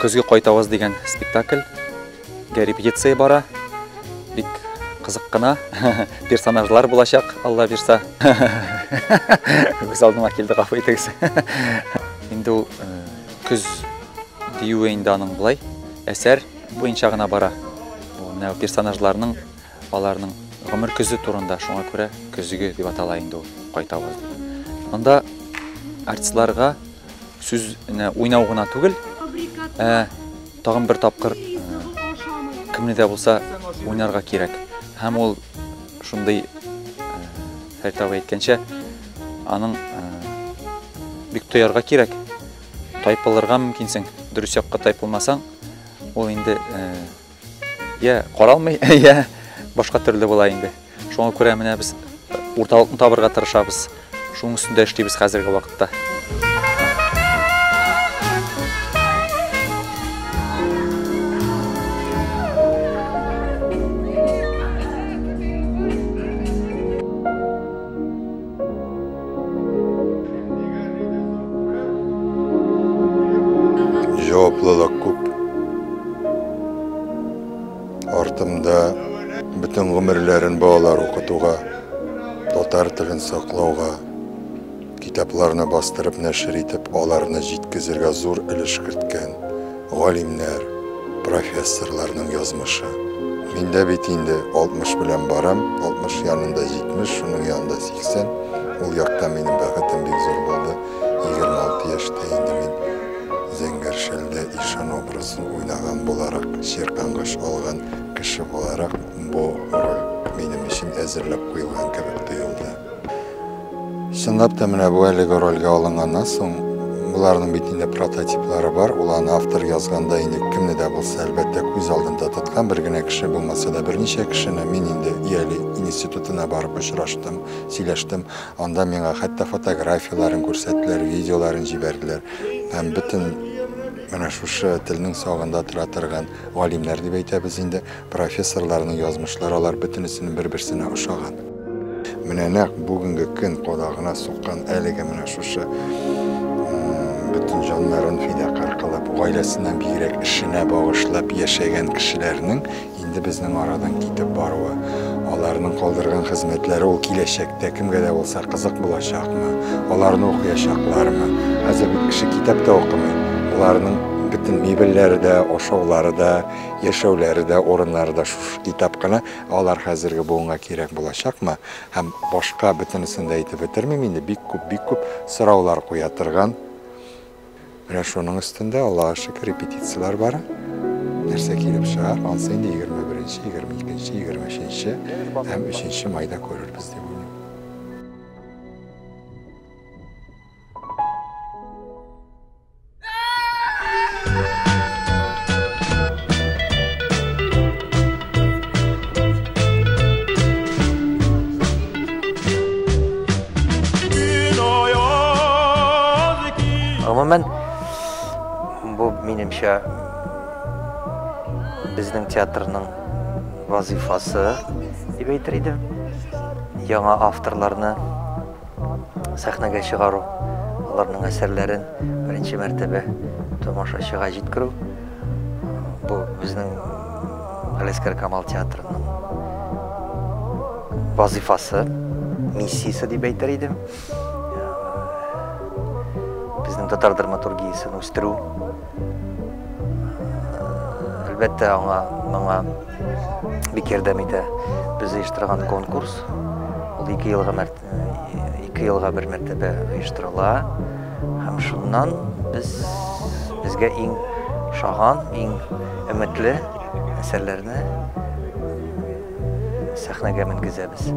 Көзге кайтаваз дигән спектакль. Репетиция бара. Бик кызык кына персонажлар булачак, Алла бирса. Күз алдыма килде, гафу итегез. Инде ул көз диюе инде аның болай әсәр буенча гына бара. Бу менә персонажларның аларның гомер көзе турында, шуңа күрә көзге дип атала инде ул кайтаваз дип. Монда артистларга сүз уйнау гына түгел, ә тагын бер тапкыр кемне дә булса уйнарга кирәк. Һәм ул шундый, Фәрит абый әйткәнчә, аның бик тоярга кирәк. Тайпылырга мөмкинсең. Дөрес якка тайпылмасаң, ул инде я каралмый, я башка төрле була инде. Шуңа күрә менә без урталыкны табырга тырышабыз. Шуның өстендә эшлибез хәзерге вакытта. Җаваплылык күп. Артымда бөтен гомерләрен балалар укытуга, татар телен саклауга, китапларны бастырып нәшер итеп, аларны җиткезергә зур өлеш керткән галимнәр, профессорларның язмышы. Мин дә бит инде 60 белән барам, 60 янында 70, шуның янында 80. Ул якта минем бәхетем бик зур булды. 26 яшьтә инде мин Зәңгәр шәлдә ишан образын уйнаган буларак, чиркангыч алган кеше буларак, бу роль минем өчен әзерләп куелган кебек тоелды. Чынлап та менә бу әлеге рольгә алынганнан соң, боларның бит инде прототиплары бар, ул аны автор язганда инде кемне дә булса, әлбәттә, күз алдында тоткан, бер генә кеше булмаса да берничә кешене. Мин инде Яли институтына барып очраштым, сөйләштем. Анда миңа хәтта фотографияләрен күрсәттеләр, видеоларын җибәрделәр. Һәм бөтен менә шушы телнең сагында тора торган галимнәр дип әйтәбез инде, профессорларның язмышлары алар бөтенесенең бер-берсенә ошаган. Менә нәкъ бүгенге көн кадагына суккан әлеге менә шушы бөтен җаннарын фидакарь кылып, гаиләсеннән бигрәк эшенә багышлап яшәгән кешеләрнең инде безнең арадан китеп баруы, аларның калдырган хезмәтләре ул киләчәктә кемгә дә булса кызык булачакмы, аларны укыячаклармы? Хәзер бит кеше китап та укымый. Боларның бөтен мебельләре дә, ашаулары да, яшәүләре дә, урыннары да шушы китап кына. Алар хәзерге буынга кирәк булачакмы? Һәм башка бөтенесен дә әйтеп бетермим инде, бик күп, бик күп сораулар куя торган. Менә шуның өстендә, Аллага шөкер, репетицияләр бара. Нәрсә килеп чыгар, ансы инде 21, 22, 23 һәм 3 майда күрербез дип уйлыйм. Гомумән, бу минемчә безнең театрның вазифасы дип әйтер идем. Яңа авторларны сәхнәгә чыгару, аларның әсәрләрен беренче мәртәбә тамашачыга җиткерү. Бу безнең Галиәсгар Камал театрының вазифасы, миссиясе дип әйтер идем. Безнең татар драматургиясен үстерү. Әлбәттә, аңа моңа бик ярдәм итә без оештырган конкурс. Ул 2 елга бер мәртәбә оештырыла. Һәм шуннан без безгә иң ошаган, иң өметле әсәрләрне сәхнәгә менгезәбез.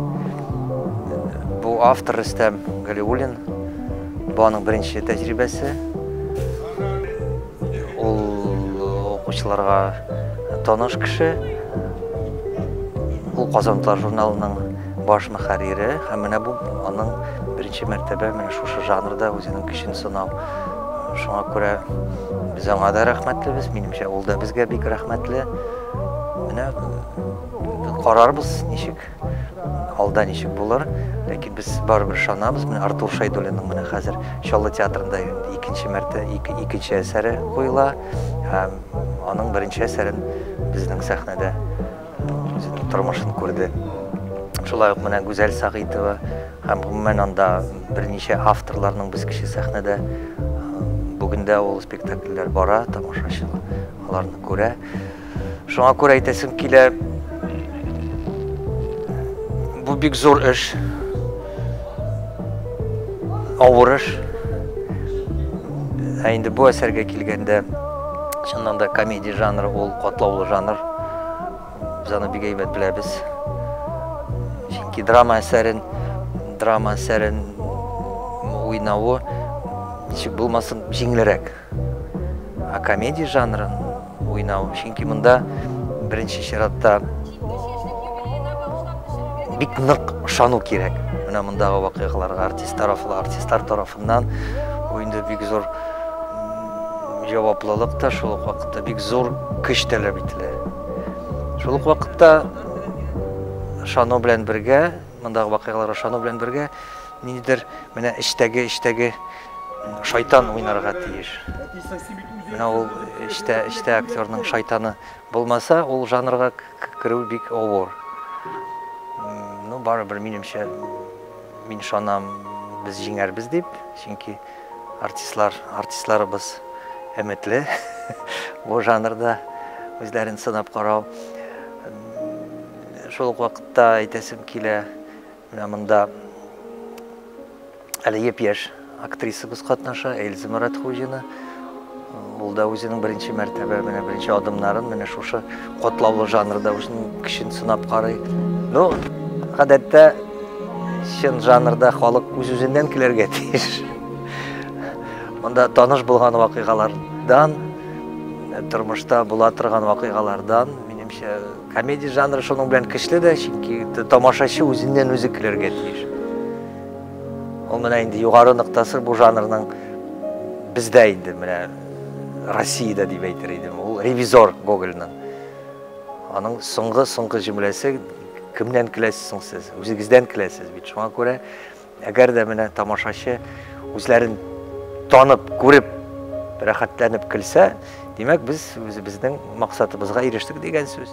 Бу автор Рөстәм Галиуллин, бу аның беренче тәҗрибәсе. Ул укучыларга таныш кеше. Ул Казан утлары журналының баш мөхәррире һәм менә бу аның беренче мәртәбә менә шушы жанрда үзенең көчен сынау. Шуңа күрә без аңа да рәхмәтлебез, минемчә, ул да безгә бик рәхмәтле. Менә Карарбыз, ничек алда ничек булыр, ләкин без барыбер ышанабыз. Менә Артур Шәйдуллинның менә хәзер Чаллы театрында икенче мәртә икенче әсәре куела. Һәм аның беренче әсәрен безнең сәхнәдә үзенең тормышын күрде. Шулай ук менә Гүзәл Сәгыйтова һәм гомумән анда берничә авторларның без кече сәхнәдә бүген дә ул спектакльләр бара, тамашачы аларны күрә. Шуңа күрә әйтәсем килә, бу бик зур эш, авыр эш. Ә инде бу әсәргә килгәндә, чыннан да комедия жанры ул катлаулы жанр. Без аны бик әйбәт беләбез. Чөнки драма әсәрен, драма әсәрен уйнавы ничек булмасын җиңелрәк. Ә комедия жанрын уйнау, чөнки монда беренче чиратта бик нык ышану кирәк. Менә мондагы вакыйгаларга артист тарафы, артистлар тарафыннан бу инде бик зур җаваплылык та, шул ук вакытта бик зур көч таләп ителә. Шул ук вакытта ышану белән бергә, мондагы вакыйгаларга ышану белән бергә, ниндидер менә эчтәге эчтәге шайтан уйнарга тиеш. Менә ул эчтә эчтә актерның шайтаны булмаса, ул жанрга керү бик авыр. Ну, барыбер, минемчә, мин ышанам, без җиңәрбез дип, чөнки артистлар, артистларыбыз өметле бу жанрда үзләрен сынап карау. Шул ук вакытта әйтәсем килә, менә монда әле япь-яшь актрисабыз катнаша, Эльза Моратхуҗина. Ул да үзенең беренче мәртәбә, менә беренче адымнарын менә шушы катлаулы жанрда үзенең көчен сынап карый. Ну, гадәттә чын жанрда халык үз-үзеннән көләргә тиеш. Монда таныш булган вакыйгалардан, тормышта була торган вакыйгалардан, минемчә, комедия жанры шуның белән көчле дә, чөнки тамашачы үзеннән үзе көләргә тиеш. Ул менә инде югары ноктасы бу жанрның бездә инде менә Россиядә дип әйтер идем. Ул Ревизор Гогольның. Аның соңгы соңгы җөмләсе кемнән көләсез соң сез? Үзегездән көләсез бит. Шуңа күрә әгәр дә менә тамашачы үзләрен танып, күреп, рәхәтләнеп көлсә, димәк, без үзебезнең максатыбызга ирештек дигән сүз.